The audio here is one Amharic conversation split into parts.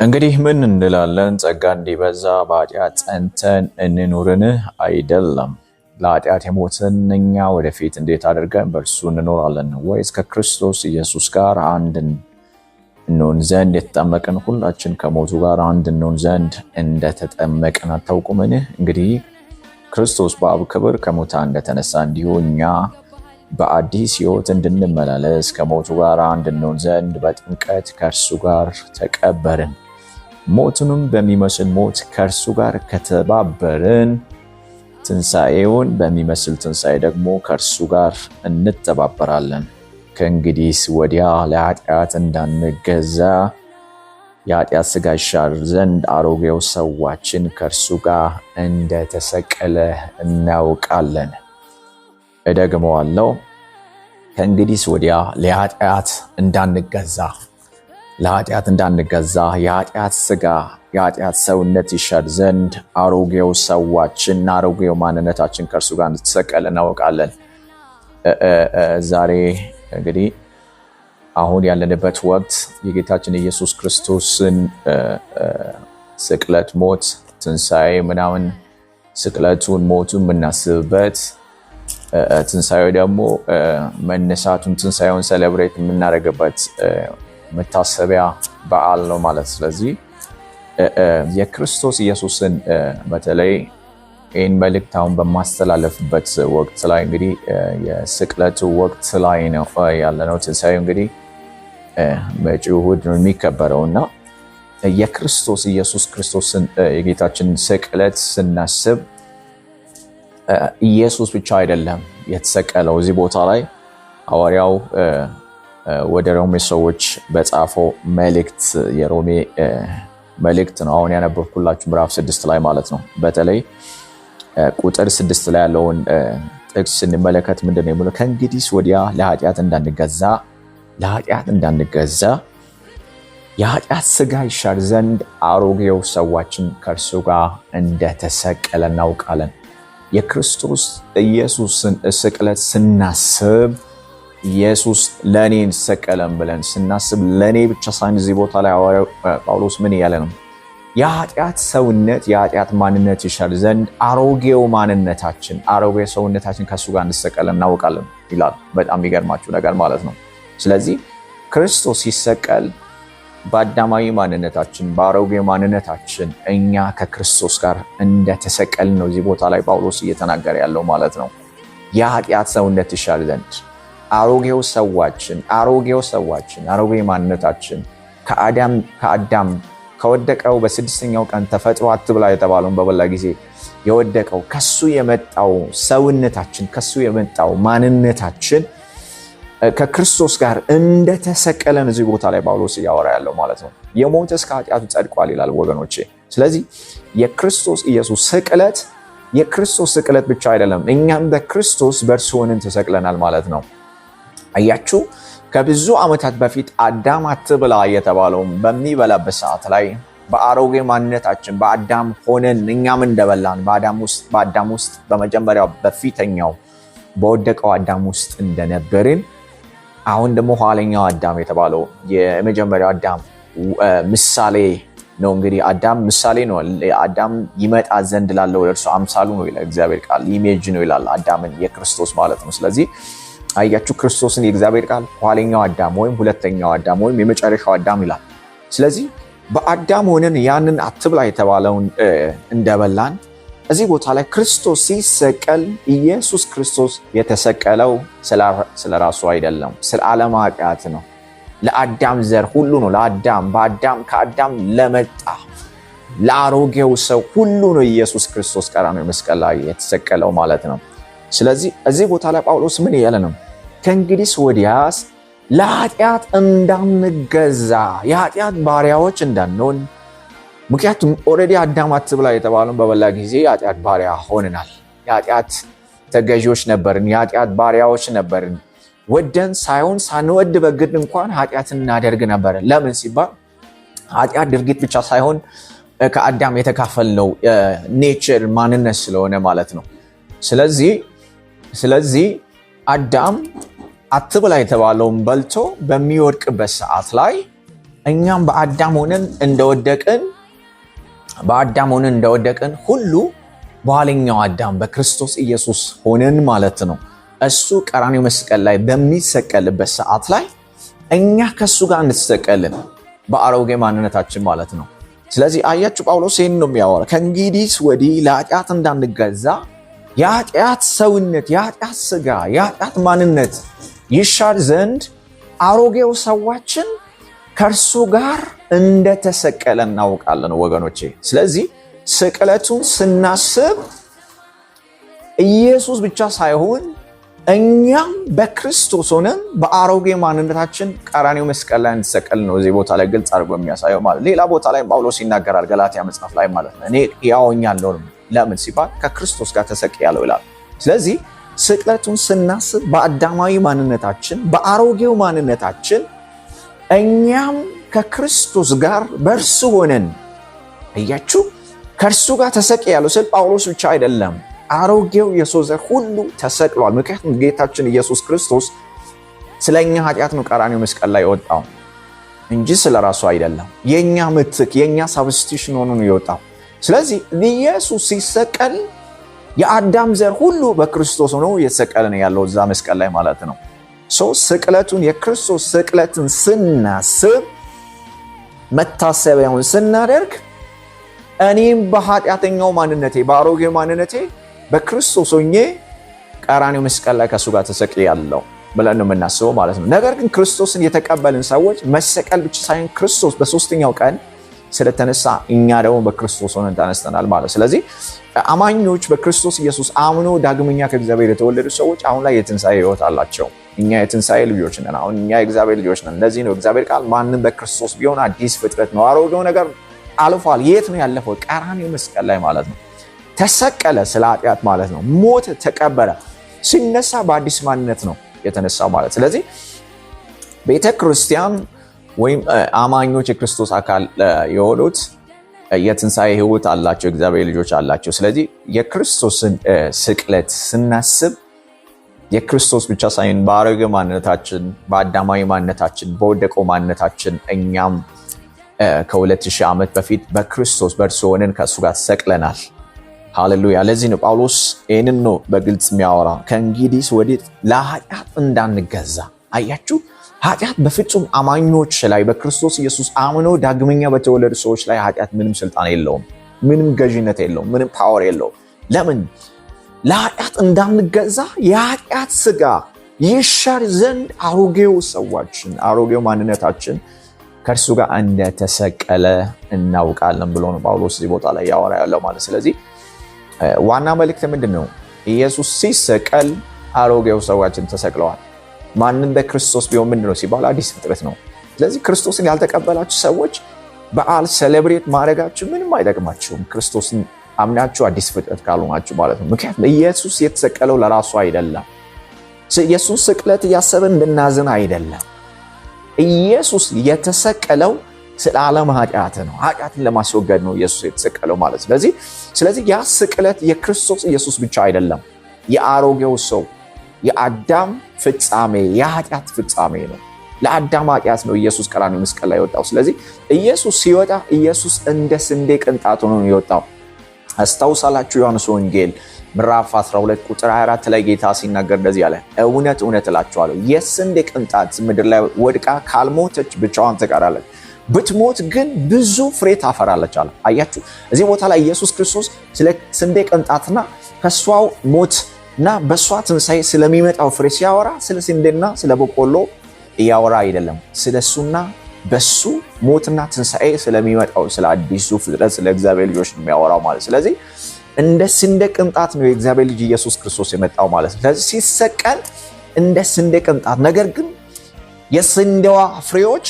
እንግዲህ ምን እንላለን? ጸጋ እንዲበዛ በኃጢአት ጸንተን እንኑርን? አይደለም። ለኃጢአት የሞትን እኛ ወደፊት እንዴት አድርገን በእርሱ እንኖራለን? ወይስ ከክርስቶስ ኢየሱስ ጋር አንድ እንሆን ዘንድ የተጠመቅን ሁላችን ከሞቱ ጋር አንድ እንሆን ዘንድ እንደተጠመቅን አታውቁምን? እንግዲህ ክርስቶስ በአብ ክብር ከሙታን እንደተነሳ እንዲሁ እኛ በአዲስ ሕይወት እንድንመላለስ ከሞቱ ጋር አንድ እንሆን ዘንድ በጥምቀት ከእርሱ ጋር ተቀበርን። ሞቱንም በሚመስል ሞት ከእርሱ ጋር ከተባበርን ትንሣኤውን በሚመስል ትንሣኤ ደግሞ ከእርሱ ጋር እንተባበራለን። ከእንግዲህስ ወዲያ ለኃጢአት እንዳንገዛ የኃጢአት ሥጋ ይሻር ዘንድ አሮጌው ሰዋችን ከእርሱ ጋር እንደተሰቀለ እናውቃለን። እደግመዋለሁ። ከእንግዲህስ ወዲያ ለኃጢአት እንዳንገዛ ለኃጢአት እንዳንገዛ የኃጢአት ሥጋ የኃጢአት ሰውነት ይሻር ዘንድ አሮጌው ሰዋችን አሮጌው ማንነታችን ከእርሱ ጋር እንደተሰቀለ እናውቃለን። ዛሬ እንግዲህ አሁን ያለንበት ወቅት የጌታችን ኢየሱስ ክርስቶስን ስቅለት፣ ሞት፣ ትንሣኤ ምናምን ስቅለቱን ሞቱን የምናስብበት፣ ትንሣኤው ደግሞ መነሳቱን ትንሣኤውን celebrate የምናደርግበት መታሰቢያ በዓል ነው ማለት። ስለዚህ የክርስቶስ ኢየሱስን በተለይ ይህን መልእክት አሁን በማስተላለፍበት ወቅት ላይ እንግዲህ የስቅለቱ ወቅት ላይ ነው ያለነው። ትንሣኤው እንግዲህ መጪው እሑድ ነው የሚከበረው እና የክርስቶስ ኢየሱስ ክርስቶስን የጌታችንን ስቅለት ስናስብ ኢየሱስ ብቻ አይደለም የተሰቀለው። እዚህ ቦታ ላይ ሐዋርያው ወደ ሮሜ ሰዎች በጻፈው መልእክት፣ የሮሜ መልእክት ነው አሁን ያነበብኩላችሁ፣ ምዕራፍ 6 ላይ ማለት ነው። በተለይ ቁጥር 6 ላይ ያለውን ጥቅስ ስንመለከት ምንድን ነው የሚለው? ከእንግዲህ ወዲያ ለኃጢአት እንዳንገዛ የኃጢአት ስጋ ይሻር ዘንድ አሮጌው ሰዋችን ከእርሱ ጋር እንደተሰቀለ እናውቃለን። የክርስቶስ ኢየሱስን ስቅለት ስናስብ፣ ኢየሱስ ለእኔ ተሰቀለን ብለን ስናስብ፣ ለእኔ ብቻ ሳይሆን እዚህ ቦታ ላይ ሐዋርያው ጳውሎስ ምን እያለ ነው? የኃጢአት ሰውነት የኃጢአት ማንነት ይሻር ዘንድ አሮጌው ማንነታችን አሮጌው ሰውነታችን ከእሱ ጋር እንደተሰቀለ እናውቃለን ይላል። በጣም የሚገርማችሁ ነገር ማለት ነው። ስለዚህ ክርስቶስ ሲሰቀል በአዳማዊ ማንነታችን በአሮጌ ማንነታችን እኛ ከክርስቶስ ጋር እንደተሰቀልን ነው እዚህ ቦታ ላይ ጳውሎስ እየተናገረ ያለው ማለት ነው። የኃጢአት ሰውነት ይሻር ዘንድ አሮጌው ሰዋችን አሮጌ ማንነታችን ከአዳም ከወደቀው በስድስተኛው ቀን ተፈጥሮ አትብላ የተባለውን በበላ ጊዜ የወደቀው ከሱ የመጣው ሰውነታችን፣ ከሱ የመጣው ማንነታችን ከክርስቶስ ጋር እንደተሰቀለን እዚህ ቦታ ላይ ጳውሎስ እያወራ ያለው ማለት ነው። የሞተ እስከ ኃጢአቱ ጸድቋል ይላል ወገኖቼ። ስለዚህ የክርስቶስ ኢየሱስ ስቅለት የክርስቶስ ስቅለት ብቻ አይደለም፣ እኛም በክርስቶስ በእርሱ ሆነን ተሰቅለናል ማለት ነው። አያችሁ፣ ከብዙ ዓመታት በፊት አዳም አትብላ የተባለውን በሚበላበት ሰዓት ላይ በአሮጌ ማንነታችን በአዳም ሆነን እኛም እንደበላን፣ በአዳም ውስጥ በመጀመሪያው በፊተኛው በወደቀው አዳም ውስጥ እንደነበርን፣ አሁን ደግሞ ኋለኛው አዳም የተባለው የመጀመሪያው አዳም ምሳሌ ነው። እንግዲህ አዳም ምሳሌ ነው። አዳም ይመጣ ዘንድ ላለው ለእርሱ አምሳሉ ነው ይላል እግዚአብሔር ቃል፣ image ነው ይላል አዳምን የክርስቶስ ማለት ነው። ስለዚህ አያችሁ፣ ክርስቶስን የእግዚአብሔር ቃል ኋለኛው አዳም ወይም ሁለተኛው አዳም ወይም የመጨረሻው አዳም ይላል። ስለዚህ በአዳም ሆነን ያንን አትብላ የተባለውን እንደበላን እዚህ ቦታ ላይ ክርስቶስ ሲሰቀል ኢየሱስ ክርስቶስ የተሰቀለው ስለ ራሱ አይደለም፣ ስለ ዓለም ኃጢአት ነው። ለአዳም ዘር ሁሉ ነው። ለአዳም በአዳም ከአዳም ለመጣ ለአሮጌው ሰው ሁሉ ነው ኢየሱስ ክርስቶስ ቀራንዮ መስቀል ላይ የተሰቀለው ማለት ነው። ስለዚህ እዚህ ቦታ ላይ ጳውሎስ ምን እያለ ነው? ከእንግዲህ ወዲያስ ለኃጢአት እንዳንገዛ፣ የኃጢአት ባሪያዎች እንዳንሆን። ምክንያቱም already አዳም አትብላ የተባለውን በበላ ጊዜ የኃጢአት ባሪያ ሆነናል። የኃጢአት ተገዢዎች ነበርን። የኃጢአት ባሪያዎች ነበርን። ወደን ሳይሆን ሳንወድ በግድ እንኳን ኃጢአትን እናደርግ ነበር። ለምን ሲባል ኃጢአት ድርጊት ብቻ ሳይሆን ከአዳም የተካፈልነው nature ማንነት ስለሆነ ማለት ነው። ስለዚህ አዳም አትብላ የተባለውን በልቶ በሚወድቅበት ሰዓት ላይ እኛም በአዳም ሆነን እንደወደቅን በአዳም ሆነን እንደወደቅን ሁሉ በኋለኛው አዳም በክርስቶስ ኢየሱስ ሆነን ማለት ነው። እሱ ቀራንዮ መስቀል ላይ በሚሰቀልበት ሰዓት ላይ እኛ ከእሱ ጋር እንደተሰቀልን በአሮጌ ማንነታችን ማለት ነው። ስለዚህ አያችሁ፣ ጳውሎስ ይህን ነው የሚያወራ። ከእንግዲህ ወዲህ ለኃጢአት እንዳንገዛ የኃጢአት ሰውነት፣ የኃጢአት ስጋ፣ የኃጢአት ማንነት ይሻር ዘንድ አሮጌው ሰዋችን ከእርሱ ጋር እንደተሰቀለ እናውቃለን ወገኖቼ። ስለዚህ ስቅለቱን ስናስብ ኢየሱስ ብቻ ሳይሆን እኛም በክርስቶስ ሆነን በአሮጌ ማንነታችን ቀራንዮ መስቀል ላይ እንደተሰቀልን ነው እዚህ ቦታ ላይ ግልጽ አድርጎ የሚያሳየው ማለት። ሌላ ቦታ ላይ ጳውሎስ ይናገራል፣ ገላትያ መጽሐፍ ላይ ማለት ነው። እኔ ሕያው ሆኜ አልኖርም፣ ለምን ሲባል ከክርስቶስ ጋር ተሰቅያለሁ ይላል። ስለዚህ ስቅለቱን ስናስብ በአዳማዊ ማንነታችን፣ በአሮጌው ማንነታችን እኛም ከክርስቶስ ጋር በእርሱ ሆነን፣ አያችሁ፣ ከእርሱ ጋር ተሰቅያለሁ ስል ጳውሎስ ብቻ አይደለም፣ አሮጌው የሰው ዘር ሁሉ ተሰቅሏል። ምክንያቱም ጌታችን ኢየሱስ ክርስቶስ ስለ እኛ ኃጢአት ነው ቀራንዮ መስቀል ላይ የወጣው እንጂ ስለ ራሱ አይደለም። የእኛ ምትክ፣ የእኛ substitution ሆኖ ነው የወጣው። ስለዚህ ኢየሱስ ሲሰቀል የአዳም ዘር ሁሉ በክርስቶስ ሆኖ እየተሰቀለ ነው ያለው እዛ መስቀል ላይ ማለት ነው። So ስቅለቱን፣ የክርስቶስ ስቅለትን ስናስብ፣ መታሰቢያውን ስናደርግ እኔም በኃጢአተኛው ማንነቴ፣ በአሮጌው ማንነቴ በክርስቶስ ሆኜ ቀራንዮ መስቀል ላይ ከእሱ ጋር ተሰቅያለሁ ብለን ነው የምናስበው ማለት ነው። ነገር ግን ክርስቶስን የተቀበልን ሰዎች መሰቀል ብቻ ሳይሆን ክርስቶስ በሶስተኛው ቀን ስለተነሳ እኛ ደግሞ በክርስቶስ ሆነን ተነስተናል ማለት። ስለዚህ አማኞች፣ በክርስቶስ ኢየሱስ አምኖ ዳግመኛ ከእግዚአብሔር የተወለዱ ሰዎች አሁን ላይ የትንሣኤ ሕይወት አላቸው። እኛ የትንሣኤ ልጆች ነን። አሁን እኛ የእግዚአብሔር ልጆች ነን። ለዚህ ነው እግዚአብሔር ቃል ማንም በክርስቶስ ቢሆን አዲስ ፍጥረት ነው፣ አሮጌው ነገር አልፏል። የት ነው ያለፈው? ቀራንዮ መስቀል ላይ ማለት ነው። ተሰቀለ ስለ ኃጢአት ማለት ነው። ሞተ፣ ተቀበረ። ሲነሳ በአዲስ ማንነት ነው የተነሳው ማለት። ስለዚህ ቤተ ክርስቲያን ወይም አማኞች፣ የክርስቶስ አካል የሆኑት የትንሣኤ ሕይወት አላቸው፣ እግዚአብሔር ልጆች አላቸው። ስለዚህ የክርስቶስን ስቅለት ስናስብ የክርስቶስ ብቻ ሳይሆን በአሮጌ ማንነታችን፣ በአዳማዊ ማንነታችን፣ በወደቀው ማንነታችን እኛም ከ2000 ዓመት በፊት በክርስቶስ በእርሱ ሆነን ከእሱ ጋር ተሰቅለናል። ሃሌሉያ። ለዚህ ነው ጳውሎስ ይህንን ነው በግልጽ የሚያወራ፣ ከእንግዲህ ወዲህ ለኃጢአት እንዳንገዛ። አያችሁ፣ ኃጢአት በፍጹም አማኞች ላይ፣ በክርስቶስ ኢየሱስ አምኖ ዳግመኛ በተወለዱ ሰዎች ላይ ኃጢአት ምንም ስልጣን የለውም፣ ምንም ገዥነት የለውም፣ ምንም power የለውም። ለምን? ለኃጢአት እንዳንገዛ የኃጢአት ስጋ ይሻር ዘንድ አሮጌው ሰዋችን፣ አሮጌው ማንነታችን ከእርሱ ጋር እንደተሰቀለ እናውቃለን ብሎ ነው ጳውሎስ እዚህ ቦታ ላይ ያወራ ያለው ማለት። ስለዚህ ዋና መልእክት ምንድን ነው? ኢየሱስ ሲሰቀል አሮጌው ሰዋችን ተሰቅለዋል። ማንም በክርስቶስ ቢሆን ምንድን ነው ሲባል አዲስ ፍጥረት ነው። ስለዚህ ክርስቶስን ያልተቀበላችሁ ሰዎች በዓል celebrate ማድረጋችሁ ምንም አይጠቅማችሁም። ክርስቶስን አምናችሁ አዲስ ፍጥረት ካልሆናችሁ ማለት ነው። ምክንያቱም ኢየሱስ የተሰቀለው ለራሱ አይደለም። የእሱን ስቅለት እያሰብን እንድናዝን አይደለም። ኢየሱስ የተሰቀለው ስለ ዓለም ኃጢአት ነው። ኃጢአትን ለማስወገድ ነው ኢየሱስ የተሰቀለው ማለት። ስለዚህ ያ ስቅለት የክርስቶስ ኢየሱስ ብቻ አይደለም። የአሮጌው ሰው የአዳም ፍጻሜ፣ የኃጢአት ፍጻሜ ነው። ለአዳም ኃጢአት ነው ኢየሱስ ቀራንዮ መስቀል ላይ የወጣው። ስለዚህ ኢየሱስ ሲወጣ ኢየሱስ እንደ ስንዴ ቅንጣት ሆኖ ነው የወጣው። አስታውሳላችሁ፣ ዮሐንስ ወንጌል ምዕራፍ 12 ቁጥር 24 ላይ ጌታ ሲናገር እንደዚህ አለ፣ እውነት እውነት እላችኋለሁ የስንዴ ቅንጣት ምድር ላይ ወድቃ ካልሞተች ብቻዋን ትቀራለች፣ ብትሞት ግን ብዙ ፍሬ ታፈራለች አለ። አያችሁ፣ እዚህ ቦታ ላይ ኢየሱስ ክርስቶስ ስለ ስንዴ ቅንጣትና ከሷው ሞት እና በእሷ ትንሣኤ ስለሚመጣው ፍሬ ሲያወራ ስለ ስንዴና ስለ በቆሎ እያወራ አይደለም። ስለ እሱና በሱ ሞትና ትንሣኤ ስለሚመጣው ስለ አዲሱ ፍጥረት፣ ስለ እግዚአብሔር ልጆች ነው የሚያወራው ማለት። ስለዚህ እንደ ስንዴ ቅንጣት ነው የእግዚአብሔር ልጅ ኢየሱስ ክርስቶስ የመጣው ማለት ነው። ስለዚህ ሲሰቀል እንደ ስንዴ ቅንጣት፣ ነገር ግን የስንዴዋ ፍሬዎች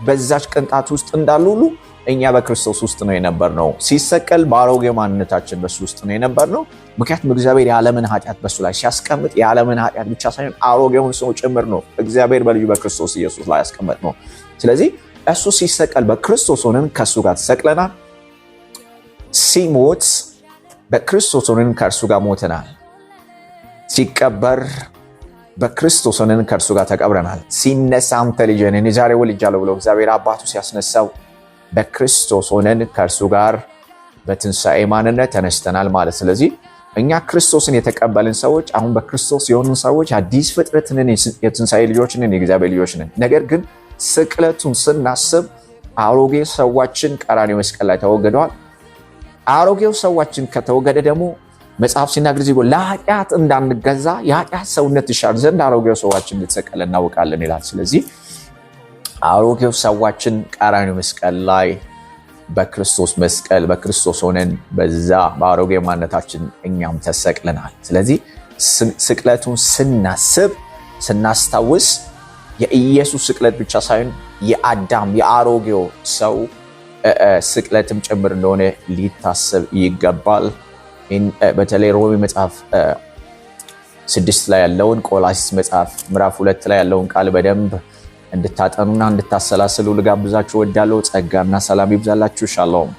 በዛች ቅንጣት ውስጥ እንዳሉ ሁሉ እኛ በክርስቶስ ውስጥ ነው የነበርነው። ሲሰቀል በአሮጌ ማንነታችን በሱ ውስጥ ነው የነበርነው። ምክንያቱም እግዚአብሔር የዓለምን ኃጢአት በሱ ላይ ሲያስቀምጥ የዓለምን ኃጢአት ብቻ ሳይሆን አሮጌውን ሰው ጭምር ነው እግዚአብሔር በልጁ በክርስቶስ ኢየሱስ ላይ ያስቀመጥ ነው። ስለዚህ እሱ ሲሰቀል በክርስቶስ ሆነን ከእሱ ጋር ተሰቅለናል። ሲሞት በክርስቶስ ሆነን ከእርሱ ጋር ሞተናል። ሲቀበር በክርስቶስ ሆነን ከእርሱ ጋር ተቀብረናል። ሲነሳ አንተ ልጄ ነህ እኔ ዛሬ ወልጄሃለሁ ብሎ እግዚአብሔር አባቱ ሲያስነሳው በክርስቶስ ሆነን ከእርሱ ጋር በትንሣኤ ማንነት ተነስተናል ማለት። ስለዚህ እኛ ክርስቶስን የተቀበልን ሰዎች፣ አሁን በክርስቶስ የሆንን ሰዎች አዲስ ፍጥረት ነን፣ የትንሣኤ ልጆች ነን፣ የእግዚአብሔር ልጆች ነን። ነገር ግን ስቅለቱን ስናስብ አሮጌ ሰዋችን ቀራንዮ መስቀል ላይ ተወግዷል። አሮጌው ሰዋችን ከተወገደ ደግሞ መጽሐፍ ሲናገር እዚህ ለኃጢአት እንዳንገዛ የኃጢአት ሰውነት ይሻር ዘንድ አሮጌው ሰዋችን እንደተሰቀለ እናውቃለን ይላል። ስለዚህ አሮጌው ሰዋችን ቀራንዮ መስቀል ላይ በክርስቶስ መስቀል በክርስቶስ ሆነን በዛ በአሮጌ ማንነታችን እኛም ተሰቅለናል። ስለዚህ ስቅለቱን ስናስብ፣ ስናስታውስ የኢየሱስ ስቅለት ብቻ ሳይሆን የአዳም የአሮጌው ሰው ስቅለትም ጭምር እንደሆነ ሊታሰብ ይገባል። በተለይ ሮሜ መጽሐፍ 6 ላይ ያለውን፣ ቆላሲስ መጽሐፍ ምዕራፍ 2 ላይ ያለውን ቃል በደንብ እንድታጠኑና እንድታሰላስሉ ልጋብዛችሁ እወዳለሁ። ጸጋና ሰላም ይብዛላችሁ። ሻሎም።